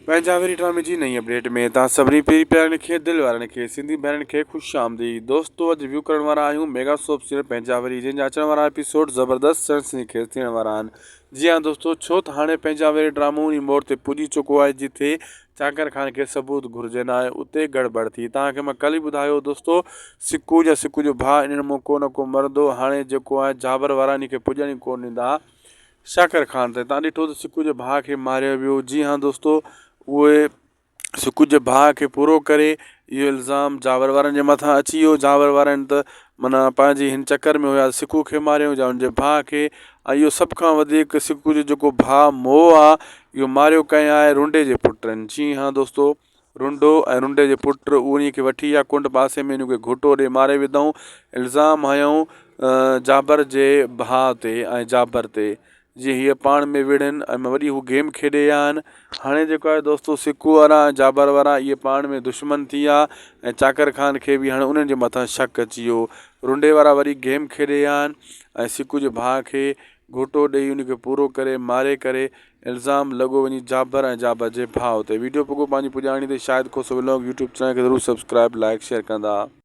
پنهنجا وري ڊرامي جي نئين اپڊيٽ ۾ توهان سڀني پيري پيارن کي دل وارن کي سنڌي ڀائرن کي خوش آمديد دوستو اڄ ريويو ڪرڻ وارا آهيون ميگا سوپ سيريل پنهنجا وري جنهن جا اچڻ وارا ايپيسوڊ زبردست سنسني خيز ٿيڻ وارا آهن جي ها دوستو ڇو ته هاڻي پنهنجا وري ڊرامو انهي موڙ تي پڄي چڪو آهي جتي چاڪر خان کي ثبوت گهرجن آهي اتي گڙٻڙ ٿي توهان کي مان ڪل ئي ٻڌايو دوستو سڪو يا سڪو جو ڀاء انهن مون ڪو نه ڪو مرندو هاڻي جيڪو آهي جابر وارا انهي کي پڄڻ ئي ڪو ڏيندا شاڪر خان تي تان ڏٺو ته سڪو جي ڀاء کي ماريو ويو جي ها دوستو اهي سڪو جي ڀاء کي پورو ڪري اهو الزام جاور وارن جي مٿان اچي ويو جاور وارن ته معنيٰ پنهنجي هن چڪر ۾ هيا سڪو کي ماريو يا ان جي ڀاء کي ۽ اهو سڀ کان وڌيڪ سڪو جو جيڪو ڀاء مئو آ اهو ماريو ڪنهن آهي رنڊي جي پٽن جي ها دوستو رنڊو ۽ رنڊي جي پٽ انهي کي وٺي ويا ڪنڊ پاسي ۾ ان کي گهوٽو ڏئي ماري وڌائون. الزام هنيائون جابر جي ڀاء تي ۽ جابر تي جيئن هيء پاڻ ۾ وڙهن ۽ وڏي هو گيم کيڏي ويا آهن. هاڻي جيڪو آهي دوستو سڪو وارا ۽ جابر وارا اهي پاڻ ۾ دشمن ٿي ويا ۽ چاڪر خان کي به هاڻي انهن جي مٿان شڪ اچي ويو. رنڊي وارا وري گيم کيڏي ويا آهن ۽ سڪو جي ڀاء کي گهوٽو ڏئي ان کي پورو ڪري ماري ڪري الزام لڳو وڃي جابر ۽ جابر جي ڀاء تي. ويڊيو پڳو پنهنجي پڄاڻي تي Shahid Khoso vlog YouTube channel کي ضرور سبسڪرائب لائيڪ شيئر ڪندا.